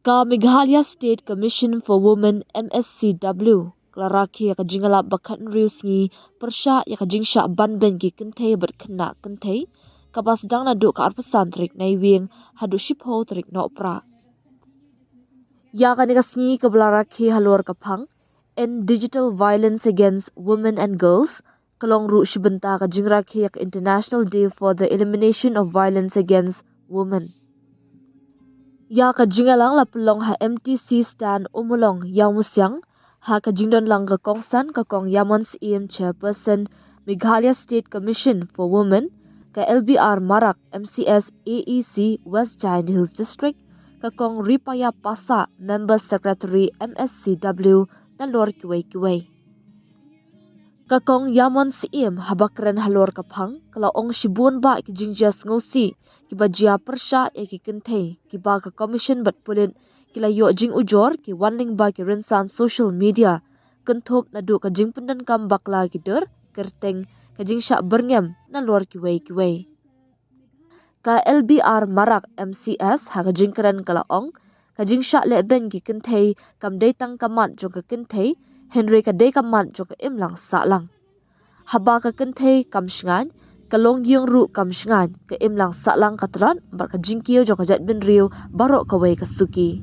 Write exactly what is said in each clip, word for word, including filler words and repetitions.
Ka Meghalaya State Commission for Women, M S C W, ka la rakhe ïa ka jingïalap ba khathynriew sngi pyrshah ïa ka jingshah ban beiñ ki kynthei bad khynnah kynthei, kaba sdang naduh ka arphew san tarik Naiwieng haduh shiphew tarik Nohprah. Ïa kane ka sngi kaba la rakhe halor ka phang End Digital Violence Against Women and Girls, ka long ruh shi bynta ka jingrakhe ïa ka International Day for the Elimination of Violence Against Women. Ïa ka jingïalang la pynlong ha M T C Stand Ummulong, Ïawmusiang, ha ka jingdon lang ka kongsan ka Kong Yamon Syiem, Chairperson, Meghalaya State Commission for Women, ka L B R Marak, M C S, A E C, West Jaintia Hills District, ka Kong Ripaya Passah, Member Secretary, M S C W, nalor kiwei kiwei. Ka Kong Yamon Syiem, haba kren halor ka phang, ka la ong shibun bah ki jingjia sngewsih kiba jia pyrshah ïa ki kynthei, kiba ka Commission bad pulit ki la ïoh jingujor, ki wan lyngba ki rynsan social media, kynthup naduh ka jingpyndonkam bakla ki dur, kyrteng, ka jingshah byrngem nalor kiwei kiwei. Ka L B R Marak, M C S, ha ka jingkren ka la ong, ka jingshah lehbeiñ ki kynthei kam dei tang ka mat jong ka kynthei, hynrei ka dei ka mat jong ka imlang sahlang. Haba ka kynthei kam shngaiñ, ka longïing ruh kam shngaiñ, ka imlang sahlang ka tlot bad ka jingkiew jong ka jaitbynriew baroh kawei ka suki.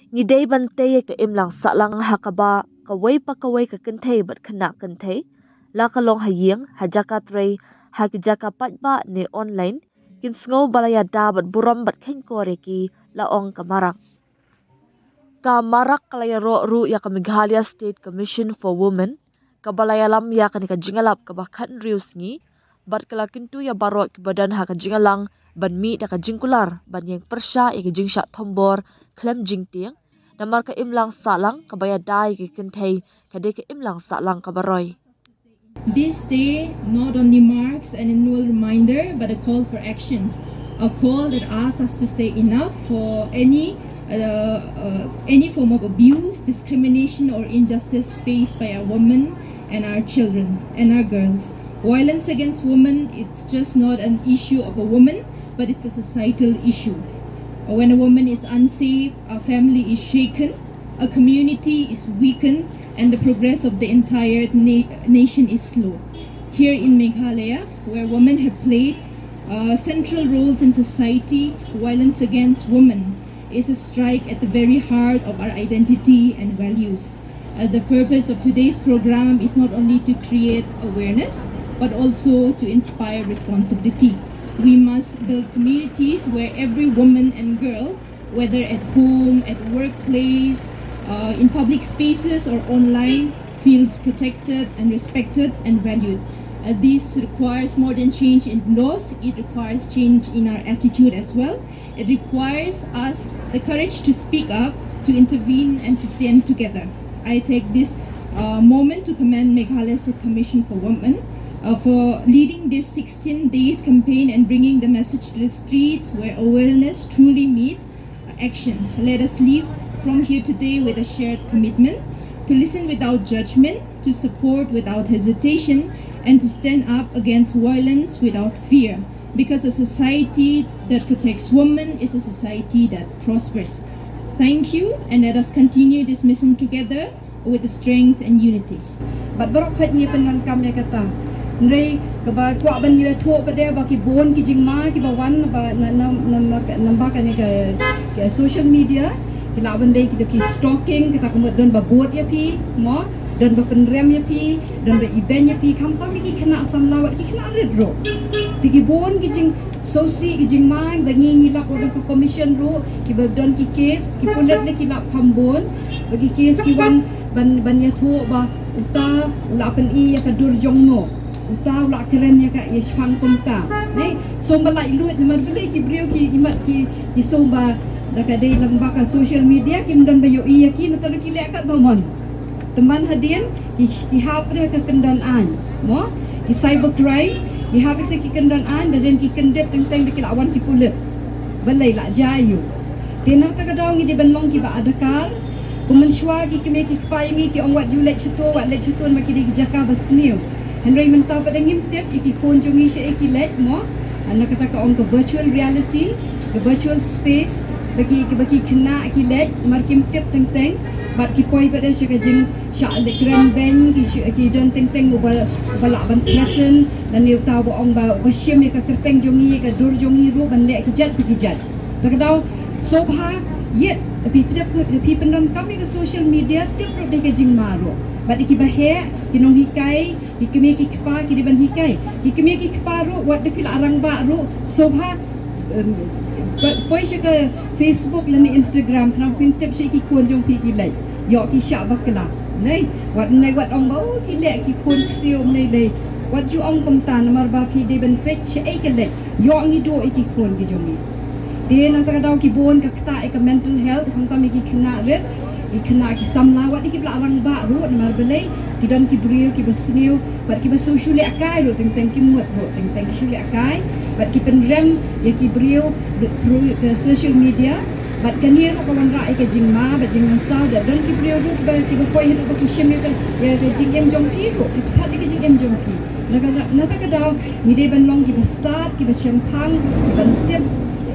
Ngi dei ban tei ïa ka imlang sahlang ha kaba kawei pa kawei ka kynthei bad khynnah kynthei, la ka long ha ïing, ha jaka trei, ha ki jaka paidbah ne online, kin sngew ba la ïada bad burom bad kheiñkor ïa ki, la ong ka Marak. Ka Marak ka la ïaroh ruh ïa ka Meghalaya State Commission for Women, kaba la ïalam ïa kane ka jingïalap kaba khathynriew sngi, bad ka la kyntu ïa baroh kiba don ha ka jingïalang ban mih da ka jingkular ban ïeng pyrshah ïa ka jingshah thombor khlem jingtieng, namar ka imlang sahlang kaba ïada ïa ki kynthei ka dei ka imlang sahlang kaba roi. This day not only marks an annual reminder but a call for action, a call that asks us to say enough for any uh, uh, any form of abuse, discrimination, or injustice faced by our women and our children and our girls. Violence against women, it's just not an issue of a woman, but it's a societal issue. When a woman is unsafe, a family is shaken, a community is weakened, and the progress of the entire na- nation is slow. Here in Meghalaya, where women have played uh, central roles in society, violence against women is a strike at the very heart of our identity and values. Uh, the purpose of today's program is not only to create awareness, but also to inspire responsibility. We must build communities where every woman and girl, whether at home, at workplace, uh, in public spaces, or online, feels protected and respected and valued. Uh, this requires more than change in laws, it requires change in our attitude as well. It requires us the courage to speak up, to intervene, and to stand together. I take this uh, moment to commend Meghalaya State Commission for Women uh, for leading this sixteen days campaign and bringing the message to the streets where awareness truly meets action. Let us leave from here today with a shared commitment to listen without judgment, to support without hesitation, and to stand up against violence without fear. Because a society that protects women is a society that prospers. Thank you, and let us continue this mission together with the strength and unity. Bad baroh khoit ngi pyndonkam ïa kata. Hynrei kaba kwah ban ïathuh pat de ba ki bun ki jingma kiba wan ba na na na na ba kane ka, ka social media ki lah ban dei kita ki stalking, kita kumut don ba bud ïa phi mo, don ba pynrem ïa phi, don ba ibeiñ ïa phi, khamtam ïa ki khynnah samla wat ki khynnah rit ruh. Te ki bun ki jing sngewsih ki jingma ba ngi ngi lap da ka commission ruh kiba don ki case ki pulit ne ki lap kham bun ba ki case ki wan ban ban ïathuh ba uta u la pyni ïa ka dur jong no, uta u la kren ïa ka ïa shipang kumta. Ne sum ba laitluid namar balei ki briew ki imat ki ki sum ba da ka dei lang ba ka social media kim don ba ïohi ïa ki nata ruh ki leh katba mon. Te man hadien ki ki hap da ka kyndon aiñ mo, ki cyber crime ki hap da ki kyndon aiñ da dien ki kyndit teng teng da ki la wan ki pulit. Balei la jia ïa u? Te na kata ka daw ngi dei ban long kiba adkar. Kum mynshuwa ki kmie ki kpa ïa ngi ki ong wat ju leit shato wat leit shato namar ki dei ki jaka ba sniew. Hynrei mynta pat da ngim tip ïa ki khun jong ngi shaei ki leit mo. Na kata ka ong ka virtual reality, ka virtual space, Ba ki, ba ki khynnah ki leit, namar kim tip teng teng, bad ki poi pat de sha ka jingshah leh kren beiñ, ki shu, ki don teng teng uba, uba lah ban threaten, lane uta uba ong ba, uba shim ïa ka kyrteng jong ngi, ïa ka dur jong ngi ruh ban leh ki jait pa ki jait. Te ka daw, sngewbha, ïeit, phi tip, phi pyndonkam ïa ka social media, tip ruh dei ka jingma ruh. Bad ïa kiba heh, ki nonghikai, ki kmie ki kpa ki dei ban hikai. Ki kmie ki kpa ruh, wat da phi la rangbah ruh, sngewbha, em, poi sha ka Facebook lane Instagram, khnang phin tip sha ki khun jong phi ki leit. Ïoh ki shah bakla. Nai, wat nai wat ong ba, oh, ki leh ki khun ksiew, nai dei. Wat ju ong kumta, namar ba phi dei ban peit shaei ka leit. Ïoh ngi duh ïa ki khun ki jong ngi. Te na kata ka daw ki bun ka ktah ïa ka mental health, khamtam ïa ki khynnah rit, ki khynnah ki samla, wat ïa kiba la rangbah ruh, namar balei, ki don ki briew kiba sniew, bad kiba shu, shu lehkai ruh teng teng, ki mut ruh teng teng ki shu lehkai, bad ki pynrem ïa ki briew through the social media, bad kane ruh ka wanrah ïa ka jingma bad jingmynsaw, da don ki briew ruh ba kiba poi ruh ba ki shim ïa ka, ïa ka jingim jong ki ruh, ki pynthad ïa ka jingim jong ki. Na ka, na kata ka daw, ngi dei ban long kiba stad, kiba shemphang, ban tip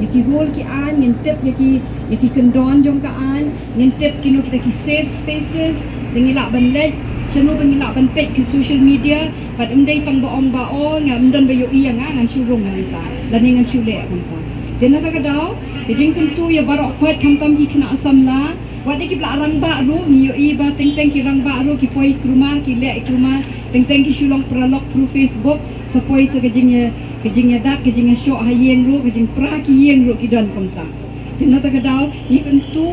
ïa ki rule ki aiñ, ngin tip ïa ki, ïa ki kyndon jong ka aiñ, ngin tip kino kita ki safe spaces, te ngi lah ban leit, shano ba ngi lah ban peit ki social media, bad ym dei tang ba ong ba, oh, ngam don ba ïohi ïa nga, ngan shu rung mynta, lane ngan shu leh mynta. Te na kata ka daw, ka jingkyntu ïa baroh khoit khamtam ki khynnah samla, wat ïa kiba la rangbah ruh, ngi ïohi ba teng teng ki rangbah ruh, ki poi kulmar, ki leh kulmar, teng teng ki shu long paralok through Facebook, sa poi sa ka jingïa, ka jingïadat, ka jingïashoh ha ïing ruh, ka jingpra ki ïing ruh ki don kumta. Te na kata ka daw, ngi kyntu,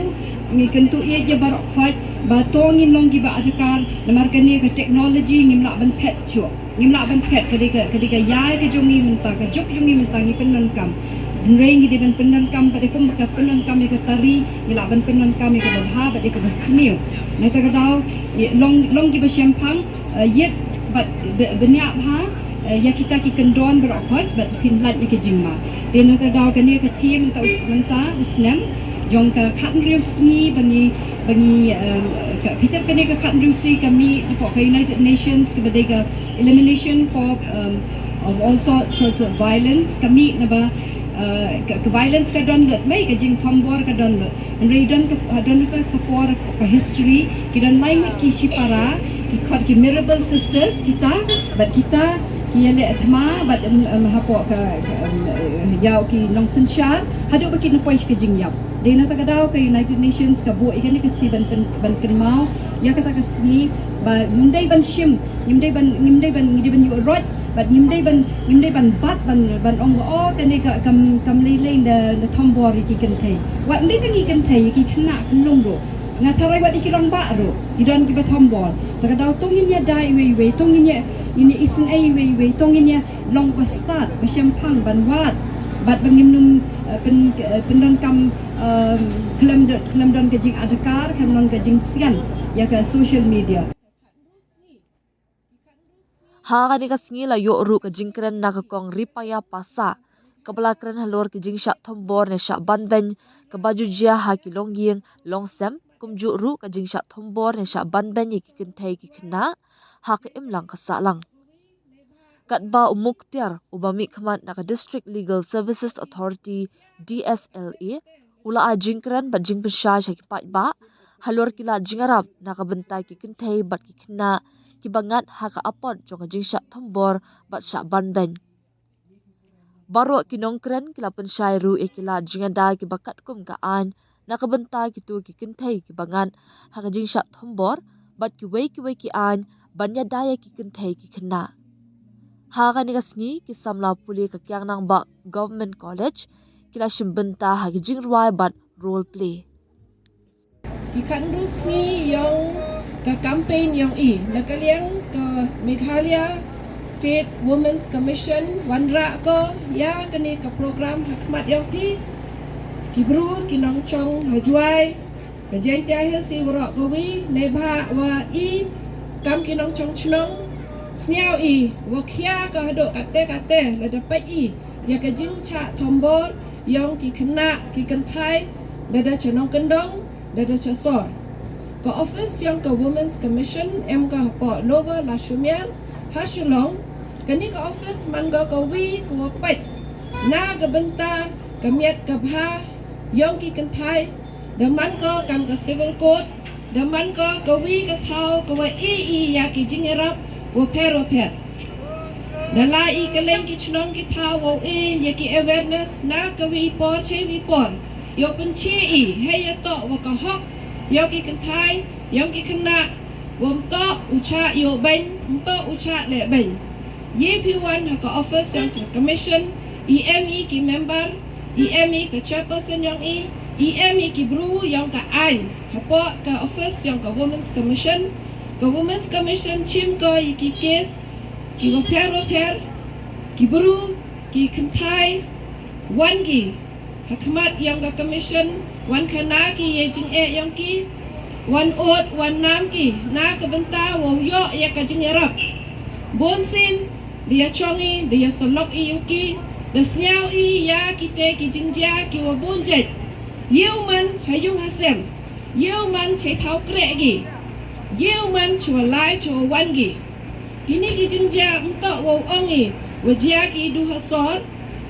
ngi kyntu ïa baroh khoit, ba to ngin long kiba adkar, namar kane ka technology ngim lah ban phet shuh. Ngim lah ban phet, ka dei ka, ka dei ka ïa ka jong ngi mynta, ka juk jong ngi mynta ngi pyndonkam. Hynrei ngi dei ban pyndonkam, pat kum ka pyndonkam ïa ka tari, ngi lah ban pyndonkam ïa kaba bha, bad ïa kaba sniew. Na kata ka daw, ïa long, long kiba shemphang, eh, ïeit bad bniah bha, eh, ïa kita ki kyndon baroh khoit, bad pynlait ïa ka jingma. Te na kata ka daw kane ka theme mynta u, mynta u snem, jong ka khathynriew sngi ba ngi, ba ngi, eh, ka, kita kane ka khathynriew sngi ka mih, ka United Nations, kaba dei ka elimination for, um, of all sorts, sorts of violence, ka mih naba, uh, ka, ka violence ka don lut, mei ka jingthombor ka don lut. Hynrei don ka, don ka, ka por ka history, ki don lai ngut ki shipara, ki khot ki Mirabal Sisters, kita, bad kita, ki ïaleh thma, bad, um, um, hapoh ka, ka, um, uh, ïa ki nongsynshar, haduh ba kin poi sha ka jingïap. Dei na kata ka daw ka United Nations ka buh ïa kane ka sngi ban pyn-, ban kynmaw ïa kata ka sngi ba ngim dei ban shim, ngim dei ban, ngim dei ban, ngim dei ban ïuh roit, bad ngim dei ban, ngim dei ban bat ban, ban ong ba, oh, kane ka kam, kam lei lei da, da thombor ïa ki kynthei. Wat ngim dei tang ïa ki kynthei, ïa ki khynnah khynnah ruh. Nga tharai wat ïa ki rangbah ruh, ki don kiba thombor. Te ka daw to ngin ïada iwei iwei, to ngin ïa, ngin ïa isynei iwei iwei, to ngin ïa long ba stad, ba shemphang, ban wad, bad ba ngim nym, eh, pyn, eh, pyndonkam, eh, khlem don, khlem don ka jingadkar, khlem don ka jingsian ïa ka social media. Ha kane ka sngi la ïoh ruh ka jingkren na ka Kong Ripaya Passah, kaba la kren halor ka jingshah thombor ne shah banbeiñ, kaba ju jia ha ki longïing longsem, kumjuh ruh ka jingshah thombor ne shah banbeiñ ïa ki kynthei ki khynnah ha ka imlang ka sahlang. Katba u Muktiar, uba mihkhmat na ka District Legal Services Authority, D S L A, u la ai jingkren bad jingpynshai sha ki paidbah halor ki lad jingïarap na ka bynta ki kynthei bad ki khynnah kiba ngat ha ka apot jong ka jingshah thombor bad shah banbeiñ. Baroh ki nongkren ki la pynshai ruh ïa ki lad jingïada kiba katkum ka aiñ na ka bynta kito ki kynthei kiba ngat ha ka jingshah thombor bad kiwei kiwei ki aiñ ban ïada ïa ki kynthei ki khynnah. Ha kane ka sngi ki samla pule ka Kiang Nangbah Government College ki la shim bynta ha ka jingrwai bad role play. Ki khathynriew sngi ïong ka campaign ïong i, na ka liang ka Meghalaya State Women's Commission wanrah ko ïa kane ka program ha khmat ïong phi ki bru ki nongchong ha Jwai, ka Jaintia Hills i waroh kawi, neibhah wa i kam ki nongchong chnong sniaw i wa khia ka haduh kate kate lada peit i ïa ka jingshah thombor ïong ki khynnah ki kynthei, lada cha nongkyndong, lada cha sor. Ka office ïong ka Women's Commission em ka hapoh Lower Lashumiar ha Shillong. Kane ka office man ko kawi kawa peit na ka bynta ka miat ka bha yong ki kynthai, da man ko kam ka civil court, da man ko ka wi ka thaw ka wa e i ya ki jingïarap wa pher wa pher. Da la i ka leng ki chnong ki thaw wa e ya ki awareness na ka wi por che wi por. Yow pynche i hei ya to wa ka hok, yow ki kynthai, yong ki khynnah, wa mto u cha yow beng, mto u cha le beng. Ye phi wan ha ka office yong ka commission, i em i ki member, i em i ka chairperson yong i, i em i ki bru yong ka ain, ha po ka office yong ka Women's Commission, ka Women's Commission chim ko i ki case, ki wa pher wa pher, ki bru, ki kynthai, wan ki, ha khmat yong ka commission, wan khana ki ye jingeh yong ki, wan ot, wan nam ki, na ka bynta wa u yoh ya ka jingïarap. Bun sien, da ya chong i, da ya salok i yong ki, da sniaw i ya ki te ki jingjia ki wa bun jait. Yow man ha yung ha sem, yow man che thaw kreh gi, yow man che wa lai che wa wan gi. Kini ki jingjia mto wa u ong i, wa jia ki du ha sor,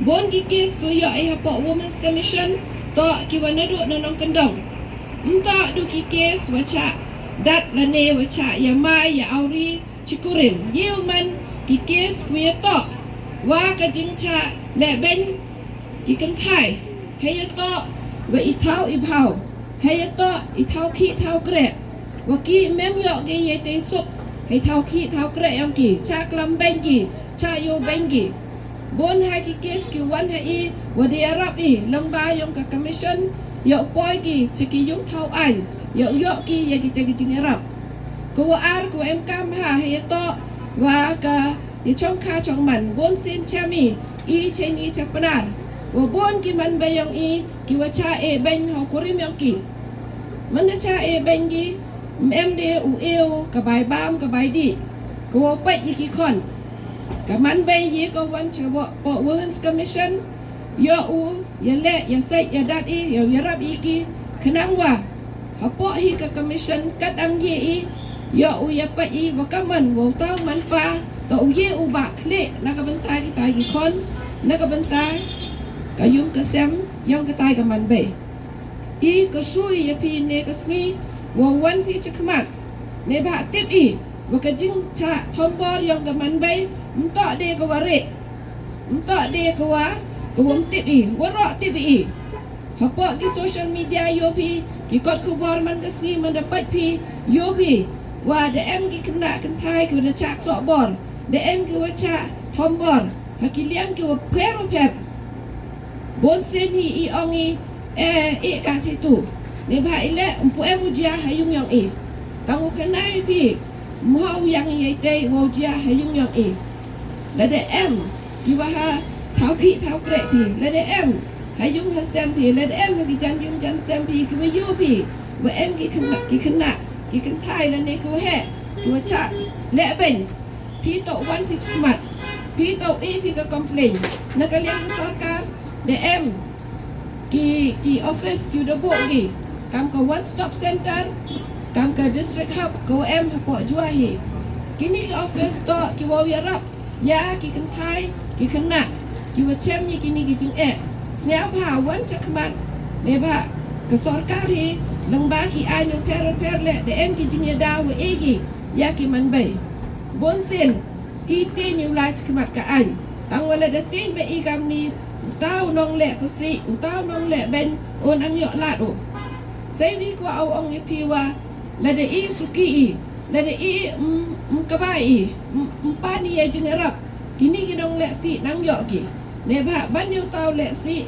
bun ki case ko yoh i ha po Women's Commission, to ki wa nadu na nongkyndong. Mto du ki case wa cha, dat la ne wa cha ya mai ya auri, chi kurim, yow man ki case ko ya to, wa ka jingcha le beng, ki kynthai, hei ya to, wa i thaw i bhaw, hei ya to, i thaw ki thaw kreh, wa ki mem yoh ki ye te suk, hei thaw ki thaw kreh yong ki, cha klam beng ki, cha yow beng ki. Bun ha ki case ki wan ha i, wa da yarap i, lamba yong ka commission, yow poi ki, chi ki yung thaw ain, yow yoh ki, ya ki te ki jingïarap. Ko wa ar, ko em kam ha, hei ya to, wa ka, ya chong kha chong man, bun sien cha mi, i che ni cha pnar. Wa bun ki man beng yong i, ki wa cha e beng ho kurim yong ki. Man da cha e beng ki, em de u e u, ka bai bam, ka bai di. Ko wa pait i ki khon. Ka man beng ye ko wan cha wa, po Women's Commission, yow u, ya le, ya sait, ya dat i, yow yarap i ki, khnang wa. Ha po hi ka commission kat ang ye i, yow u ya pait i, wa ka man, wa u thaw man pa, to u ye u ba khleh, na ka bynta ki tai ki khon, na ka bynta, ka yung ka sem, yong ka tai ka man beng. I ka shu i ya phi ne ka sngi, wa wan phi cha khmat, ne ba tip i, wa ka jingcha thombor yong ka man beng, mto de ka wa re, mto de ka wa, ka wa mtip i, wa ro tip i. Ha po ki social media yow phi, ki kot khubor man ka sngi man da pait phi, yow phi, wa da em ki khynnah kynthai ki wa da cha soh bor, da em ki wa cha thombor, ha ki liang ki wa pher wa pher. Bun sien hi i ong i, e, i ka chi tu. Ne ba i le, mpu em u jia ha yung yong i. Tang u khana i phi, mho u yang i te wa u jia ha yung yong i. Lada em, ki wa ha, thaw ki thaw kreh phi. Lada em, ha yung ha sem phi. Lada em, ha ki jan yung jan sem phi. Ki wa yow phi. Wa em ki khynnah, ki khynnah, ki kynthai lane ki wa he. Ki wa cha, le beng. Phi to wan phi cha khmat. Phi to e phi ka complain. Na ka liang ka sorkar, da em. Ki, ki office ki da buh ki. Kam ka one stop center, kam ka district hub, ka wa em ha po jua hi. Kini ki office to, ki wa yarap. Ya ki kynthai, ki khynnah, ki wa chem ya kini ki jingeh. Sniaw ba wan cha khmat, ne ba ka sorkar hi, lamba ki ain wa pher wa pher le, da em ki jingïada wa e ki, ya ki man beng. Bun sien, i te ni u lai cha khmat ka ain. Tang wa le da te ba i kam ni, u thaw nong le pasi, u thaw nong le beng, u nang yoh lad u. Sei wi ko wa u ong i phi wa, lada i suki i, lada i, mm, mm, kaba i, mm, mm, pan i ya jingïarap. Kini ki nong lehsi nang yoh ki. Ne ba ban yoh tau lehsi.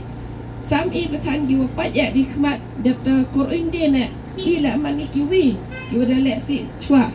Sam i pathan ki wa pait ya di khmat dep ta kur indi ne. I la man i ki wi, ki wa da lehsi chwa.